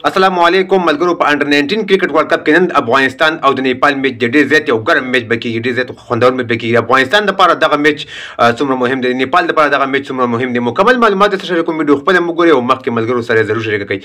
السلام علیکم ملګرو، په انډر 19 کرکټ ورلډ کپ کې نن افغانستان او د نیپال میچ د ډېر زیات یو ګرم میچ به کېږي، ډېر زیات خوندور میچ به کېږي. افغانستان دپاره دغه میچ څومره مهم دی، نیپال دپاره دغه میچ څومره مهم دی، مکمل معلومات درته شریکوم. ویډیو خپله هم وګورئ او مخکې ملګرو سره ضرور شریکه کړئ.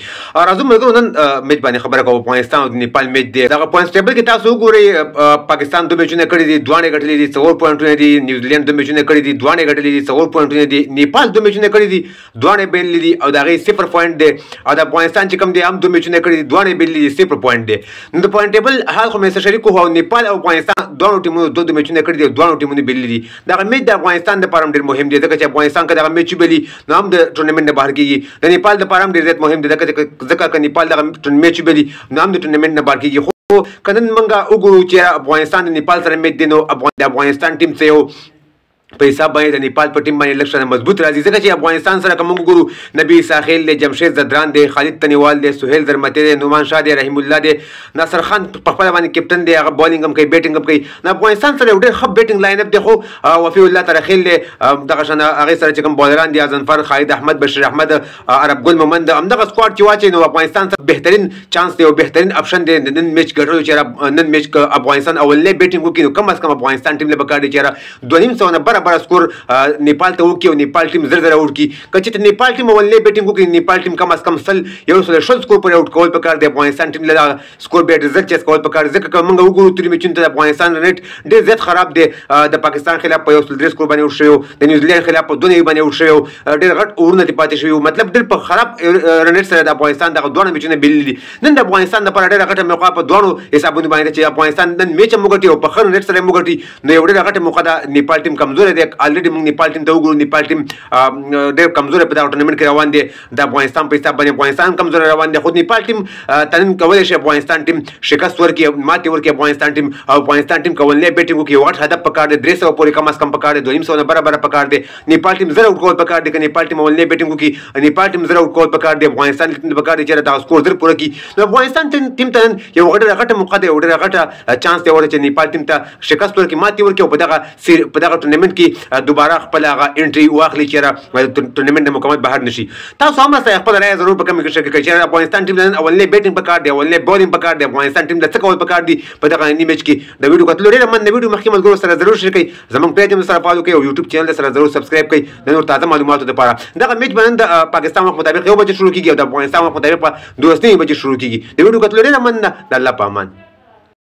راځو ملګرو، نن میچ باندې خبره کوو. افغانستان او د نیپال میچ دی. دغه پوینټ ټیبل کې تاسو وګورئ، پاکستان دوه میچونه کړي دي، دواړه یې ګټلي دي، 4 پوینټونه دي. نیوزیلینډ دوه میچونه کړي دي، دواړه یې ګټلي دي، 4 پوینټونه دي. نیپال دوه میچونه کړي دي، دواړه یې بایللي دي او د هغې 0 پوینټ دی. او د افغانستان چې کوم دی هم دوه میچونه کړي دي، دواړه یې بایللي دي، 0 پوینټ دی. نو د پوینټ ټیبل حال خو مې سره شریک کړو. او نیپال او افغانستان دواړو ټیمونو دوه دوه میچونه کړي دي او دواړو ټیمونو بایللي دي. دغه میچ د افغانستان دپاره هم ډېر مهم دی، ځکه چې افغانستان که دغه میچ وبایلي نو هم د ټورنمنټ نه بهر کېږي. د نیپال دپاره هم ډېر زیات مهم دی، ځکه که نیپال دغه میچ وبایلي نو هم د ټورنمنټ نه بهر کېږي. خو که نن موږ وګورو چې افغانستان د نیپال سره میچ دی، نو د افغانستان ټیم څه یو په حساب باندې د نیپال په ټیم باندې لږ شانه مضبوط راځي، ځکه چې افغانستان سره که موږ وګورو، نبي عیسی دی، جمشید زدران دی، خالد تنیوال دی، سهیل زرمتی دی، نعمان شاه دی، رحیم الله دی، ناصر خان په خپله باندې کپټن دی، هغه بالینګ هم کوي، بیټینګ هم کوي. نو افغانستان سره یو ډېر ښه بیټینګ لاین اپ دی. خو وفي الله ترخیل دی، دغه شان هغې سره چې کوم بالران دي، ازنفر، خالد احمد، بشیر احمد، عرب ګل مومند، همدغه سکواډ چې واچوي نو افغانستان سره بهترین چانس دی او بهترین اپشن دی د نن میچ ګټلو. چې نن میچ که افغانستان اولنی بیټینګ وکړي نو کم از کم افغانستان ټیم له پکار دی چې 250 نه بره سکور نیپال ته وکړي او نیپال ټیم زر زر اوټ کړي. که چېرته نیپال ټیم اولنی بیټینګ وکړي، نیپال ټیم کم از کم 120 سکور پورې اوټ کول پکار دی. افغانستان ټیم له سکور بیا ډېر زر چیس کول پکار دی، ځکه که موږ وګورو تېرو میچونو ته د افغانستان رن ریټ ډېر زیات خراب دی. د پاکستان خلاف په 103 سکور باندې اوټ شوی، د نیوزیلینډ خلاف په 92 باندې اوټ شوی، ډېر غټ اورونه ترې پاتې شوي. مطلب ډېر په خراب رن ریټ سره د افغانستان دغه دواړه میچونه بېللي دي. نن د افغانستان دپاره ډېره غټه موقع په دواړو حسابونو باندې چې افغانستان نن میچ هم وګټي او په ښه رن ریټ سره هم وګټي، نو یو ډېره غټه موقع ده. نیپال ټیم کمزوری دی، الریډي موږ نیپال ټیم ته وګورو، نیپال ټیم ډېر کمزوری په دغه ټورنمنټ کې روان دی. د افغانستان په حساب باندې افغانستان کمزوری روان دی، خو نیپال ټیم ته نن کولی شي افغانستان ټیم شکست ورکړي، ماتې ورکړي افغانستان ټیم. او افغانستان ټیم که اولنی بیټینګ وکړي، یو غټ هدف پکار دی، 300 پورې کم از کم پکار دی، 250 نه بره بره پکار دی. نیپال ټیم زر اوټ کول پکار دی. که نیپال ټیم اولنی بیټینګ وکړي، نیپال ټیم زر اوټ کول پکار دی. افغانستان ټیم ته پکار دی چې دغه سکور زر پوره کړي. نو افغانستان ټیم ته نن یو ډېره غټه موقع ده، یو ډېره غټه چانس دی ورته چې نیپال ټیم ته شکست ورکړي، ماتې ورکړي او په دغه ټورنمنټ کې دوباره خپل هغه انټري واخلي چې ټورنمنټ نه مکمل بهر نشي. تاسو هم سره خپل رائے ضرور په کمنټ کې شریک کړئ چې افغانستان ټیم نن اولنی بیټینګ پکار دی، اولنی بولینګ پکار دی، افغانستان ټیم له څه کول پکار دی په دغه نني میچ کې. د ویډیو کتلو ډېره مننه. ویډیو مخکې ملګرو سره ضرور شریک کړئ، زموږ پیج هم سره فالو کړئ او یوټیوب چینل سره ضرور سبسکرایب کړئ د نور تازه معلوماتو لپاره. دغه میچ به نن د پاکستان وخت مطابق 1 بجې شروع کېږي او د افغانستان وخت مطابق په 2:30 بجې شروع کېږي. د ویډیو کتلو ډېره مننه. د الله په امان.